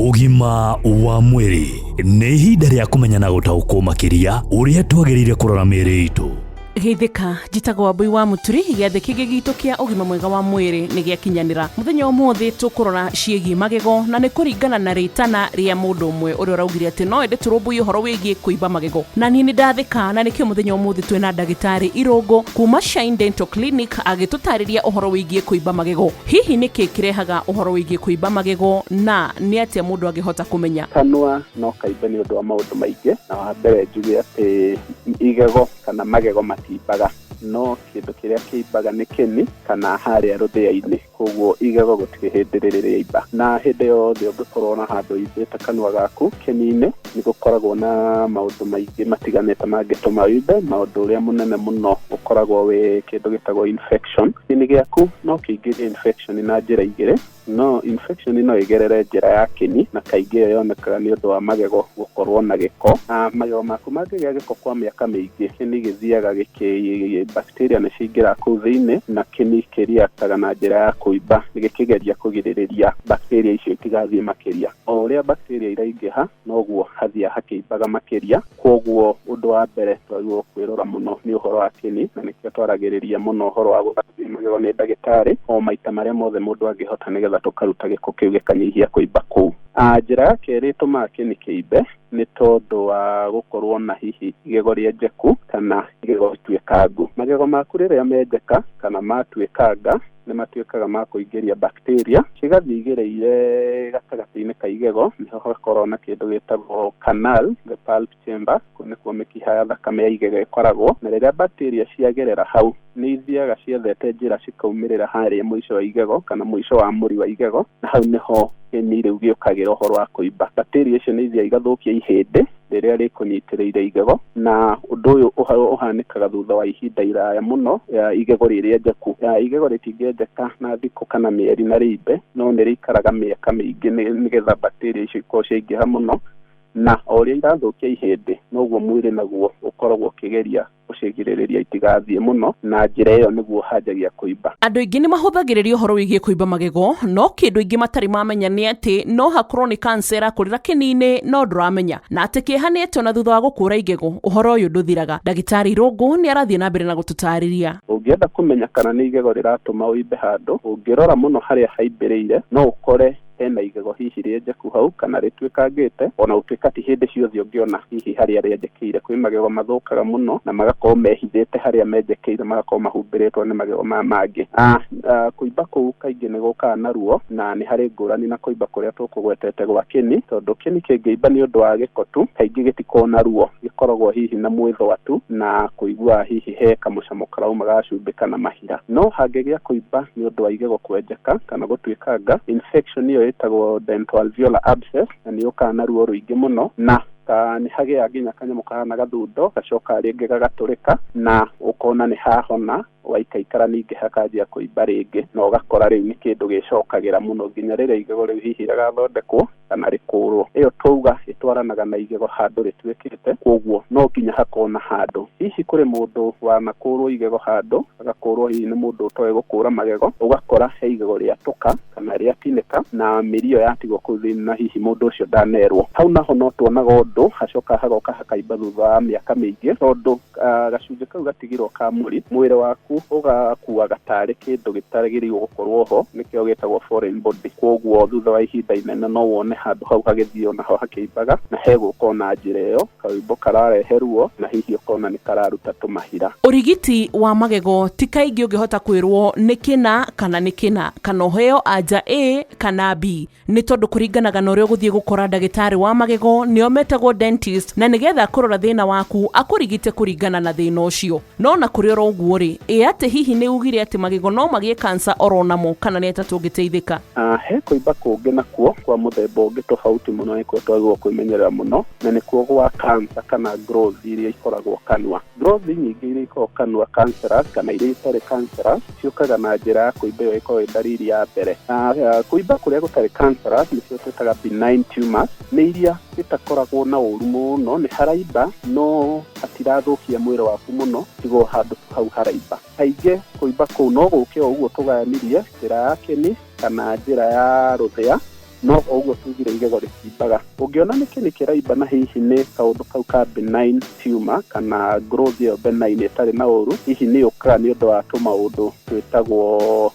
Ũgima wa mwĩrĩ nĩ ihinda rĩa kũmenya na gũtaũkwo makĩria ũrĩa twagĩrĩire kũrora mĩĩrĩ itũ. Geithĩka, njĩtagwo Wambui wa Mũturi. Gĩathĩ kĩngĩ gitũ kĩa ũgima mwega wa mwĩrĩ nĩ gĩakinyanĩra. Mũthenya ũmũthĩ tũkũrora ciĩgiĩ magego, na nĩ kũringana na rĩtana rĩa mũndũ ũmwe ũrĩa ũraugire atĩ no ende tũrũmbũiye ũhoro wĩgiĩ kũimba magego. Na niĩ nĩ ndathĩka, na nĩkĩo mũthenya ũmũthĩ twĩna ndagĩtarĩ Irũngũ kuma Shine Dental Clinic agĩtũtarĩria ũhoro wĩgiĩ kũimba magego. Hihi nĩkĩ kĩrehaga ũhoro wĩgiĩ kũimba magego, na nĩ atĩa mũndũ angĩhota kũmenya? Kanua no kaimbe nĩ ũndũ wa maũndũ maingĩ, na wa mbere njuge atĩ igego kana magego matimbaga, no kĩndũ kĩrĩa kĩimbaga nĩ kĩni kana harĩa rũthĩa-inĩ, koguo igego gũtirĩ hĩndĩ rĩrĩ rĩaimba. Na hĩndĩ yothe ũngĩkorwo na handũ ũimbĩte kanua gaku kĩni-inĩ, nĩ gũkoragwo na maũndũ maingĩ matiganĩte mangĩtũma ũimbe. Maũndũ ũrĩa mũnene mũno ũkoragwo wĩ kĩndũ gĩtagwo infection. Kĩni gĩaku no kĩingĩrie infection na njĩra igĩrĩ. No infection no ĩgerere njĩra ya kĩni, na kaingĩ ĩyo yonekaga nĩ ũndũ wa magego gũkorwo na gĩko. Na magego maku mangĩgĩa gĩko kwa mĩaka mĩingĩ, kĩni gĩthiaga gĩkĩ bacteria nĩ cingĩraga kũu thĩinĩ, na kĩni kĩriaktaga na njĩra ya kũimba gĩkĩgeria kũgirĩrĩria bacteria icio itigathiĩ makĩria. O ũrĩa bacteria iraingĩha, noguo hathiaga hakĩimbaga makĩria. Kwoguo ũndũ wa mbere twagĩrĩirwo kwĩrora mũno nĩ ũhoro wa kĩni, na nĩkĩo twaragĩrĩria mũno ũhoro wa gũthambia magego nĩ ndagĩtarĩ o maita marĩa mothe mũndũ angĩhota, nĩgetha tũkaruta gĩko kĩu gĩkanyihia kũimba kũu. Njĩra ya kerĩ ĩtũmaga kĩni kĩimbe nĩ tondũ wa gũkorwo na hihi igego rĩenjeku kana igego rĩtuĩkangu. Magego maku rĩrĩa menjeka kana matuĩkanga, nĩ matuĩkaga ma kũingĩria bacteria, cigathiĩ igereire gatagatĩ-inĩ ka igego, nĩho hakoragwo na kĩndũ gĩtagwo canal, the pulp chamber, kũu nĩkuo mĩkiha ya thakame ya igego ĩkoragwo, na rĩrĩa bacteria ciagerera hau, nĩ ithiaga ciethete njĩra cikaumĩrĩra harĩa mũico wa igego kana mũico wa mũri wa igego, na hau nĩho kĩni rĩu gĩũkagĩra ũhoro wa kũimba. Bacteria icio nĩ ithiaga igathũkia ihĩndĩ rĩrĩa rĩkũnyitĩrĩire igego, na ũndũ ũyũ ũhanĩkaga thutha wa ihinda iraya mũno igego rĩ rĩenjeku. Igego rĩtingĩenjeka na thikũ kana mĩeri na rĩimbe, no nĩ rĩikaraga mĩaka mĩingĩ nĩgetha bacteria icio ikorwo ciaingĩha mũno, na o ũrĩa irathũkia ihĩndĩ, noguo mwĩrĩ naguo ũkoragwo ũkĩgeria gũcigirĩrĩria itigathiĩ mũno, na njĩra ĩyo nĩguo hanjagia kũimba. Andũ aingĩ nĩ mahũthagĩrĩria ũhoro wĩgiĩ kũimba magego, no kĩndũ aingĩ matarĩ mamenya nĩ atĩ no hakorwo nĩ cancer ĩrakũrĩra kĩni-inĩ no ndũramenya, na atĩ kĩeha nĩ atĩ ona thutha wa gũkũra igego ũhoro ũyũ ndũthiraga. Ndagĩtarĩ Irũngũ nĩ arathiĩ na mbere na gũtũtarĩria. Ũngĩenda kũmenya kana nĩ igego rĩratũma ũimbe handũ, ũngĩrora mũno harĩa haimbĩrĩire, no ũkore hena igego hihi rĩenjeku hau kana rĩtuĩkangĩte, ona gũtuĩka ti hĩndĩ ciothe ũngĩona hihi harĩa rĩenjekeire. Kwĩ magego mathũkaga mũno na magakorwo mehithĩte harĩa menjekeire, magakorwo mahumbĩrĩtwo nĩ magego maya mangĩ. Kũimba kũu kaingĩ nĩ gũkaga na ruo, na nĩ harĩ ngũrani na kũimba kũrĩa tũkũgwetete gwa kĩni, tondũ kĩni kĩngĩimba nĩ ũndũ wa gĩko tu, kaingĩ gĩtikoragwo na ruo, gĩkoragwo hihi na mwĩthũa tu na kũigua hihi he kamũcamo karauma ga cumbĩ kana mahira. No hangĩgĩa kũimba nĩ ũndũ wa igego kwenjeka kana gũtuĩkanga, infection ĩyo ĩtagwo dentoalveolar abscess, na nĩ yũkaga na ruo rũingĩ mũno, na nĩ hagĩaga nginya kanyamũ kahana gathundo, gacokaga rĩngĩ gagatũrĩka na ũkona nĩ hahona, waikaikara ningĩ hakanjia kũimba rĩngĩ, na ũgakora rĩu nĩ kĩndũ gĩcokagĩra mũno nginya rĩrĩa igego rĩu hihi rĩgathondekwo kana rĩkũrwo. Ĩyo twauga ĩtwaranaga na igego handũ rĩtuĩkĩte, kwoguo no nginya hakorwo na handũ. Hihi kũrĩ mũndũ wanakũrwo igego handũ, agakũrwo hihi nĩ mũndũ ũtoĩ gũkũra magego, ũgakora he igego rĩatũka kana rĩatinĩka na mĩri ĩyo yatigwo kũu thĩinĩ na hihi mũndũ ũcio ndanerwo. Hau naho no tuonaga ũndũ hacokaga hagoka hakaimba thutha wa mĩaka mĩingĩ, tondũ gacunjĩ kau gatigirwo ka mũri, mwĩrĩ waku ũgakuaga tarĩ kĩndũ gĩtagĩrĩirwo gũkorwo ho, nĩkĩo gĩtagwo foreign body. Kwoguo thutha wa ihinda inene no wone handũ hau hagĩthiĩ onaho hakĩimbaga, na hegũka ona njĩra ĩyo, kaũimbo kararehe ruo na hihi ũkona nĩ kararuta tũmahira. Ũrigiti wa magego ti kaingĩ ũngĩhota kwĩrwo nĩ kĩna kana nĩ kĩna, kana ũheo anja A kana B, nĩ tondũ kũringanaga na ũrĩa ũgũthiĩ gũkora ndagĩtarĩ wa magego, nĩo metagwo dentist, na nĩgetha kũrora thĩna waku akũrigite kũringana na thĩna ũcio. No na kũrĩ oro ũguo rĩ, ĩ atĩ hihi nĩ ugire atĩ magego no magĩe cancer oro namo kana nĩ atĩa tũngĩteithĩka? He kũimba kũngĩ nakuo kwa mũthemba ũngĩ tofauti mũno nĩkuo twagĩrĩirwo kwĩmenyerera mũno, na nĩkuo gwa cancer kana growth iria ikoragwo kanua. Growth nyingĩ iria ikoragwo kanua cancerous kana iria itarĩ cancerous ciũkaga na njĩra ya kũimba, ĩyo ĩkoragwo ĩ ndariri ya mbere. Na kũimba kũrĩa gũtarĩ cancerous nĩcio twĩtaga benign tumors, nĩ iria itakoragwo na ũru mũno, nĩ haraimba no hatirathũkia mwĩrĩ waku mũno, tiga o handũ tu hau haraimba. Kaingĩ kũimba kũu no gũke o ũguo tũgayanirie, njĩra ya kĩni kana njĩra ya rũthĩa. No o ũguo tugire igego rĩtimbaga, ũngĩona nĩ kĩni kĩraimba na hihi nĩ kaũndũ kau ka benign tumor kana growth ĩyo benign ĩtarĩ na ũru, hihi nĩ yũkaga nĩ ũndũ wa tũmaũndũ twĩtagwo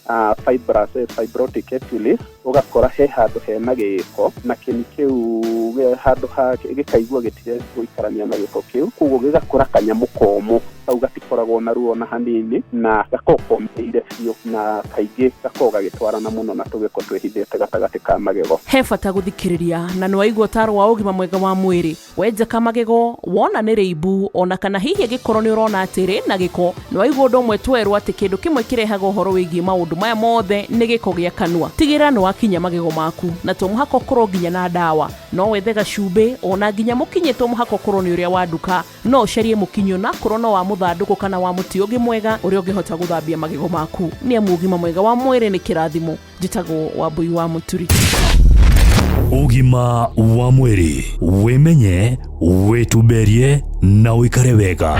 fibrous, fibrotic epulis, ũgakora he handũ hena gĩko na kĩni kĩu handũ ha gĩkaigua gĩtirenda gũikarania na gĩko kĩu, koguo gĩgakũra kanyamũ komũ kau gatikoragwo na ruo na hanini na gakoragwo komĩrĩire biũ, na kaingĩ gakoragwo gagĩtwarana mũno na tũgĩko twĩhithĩte gatagatĩ ka magego. He bata gũthikĩrĩria na nĩwaigua ũtaaro wa ũgima mwega wa mwĩrĩ. Wenjeka magego wona nĩ rĩimbu ona kana hihi angĩkorwo nĩ ũrona atĩ rĩna gĩko, nĩwaigua ũndũ ũmwe twerwo atĩ kĩndũ kĩmwe kĩrehaga ũhoro wĩgiĩ maũndũ maya mothe nĩ gĩko gĩa kanua. Tigĩrĩra nĩwakinya magego maku na to mũhaka ũkorwo nginya na ndawa, no wethe gacumbĩ ona nginya mũkinyĩ to mũhaka ũkorwo nĩ ũrĩa wa nduka. No ũcarie mũkinyo na akorwo no wa mũthandũkũ kana wa mũtĩ ũngĩ mwega ũrĩa ũngĩhota gũthambia magego maku, nĩ amu ũgima mwega wa mwĩrĩ nĩ kĩrathimo. Njĩtagwo Wambui wa Mũturi. Ũgima wa mwĩrĩ, wĩmenye, wĩtumberie na ũikare wega.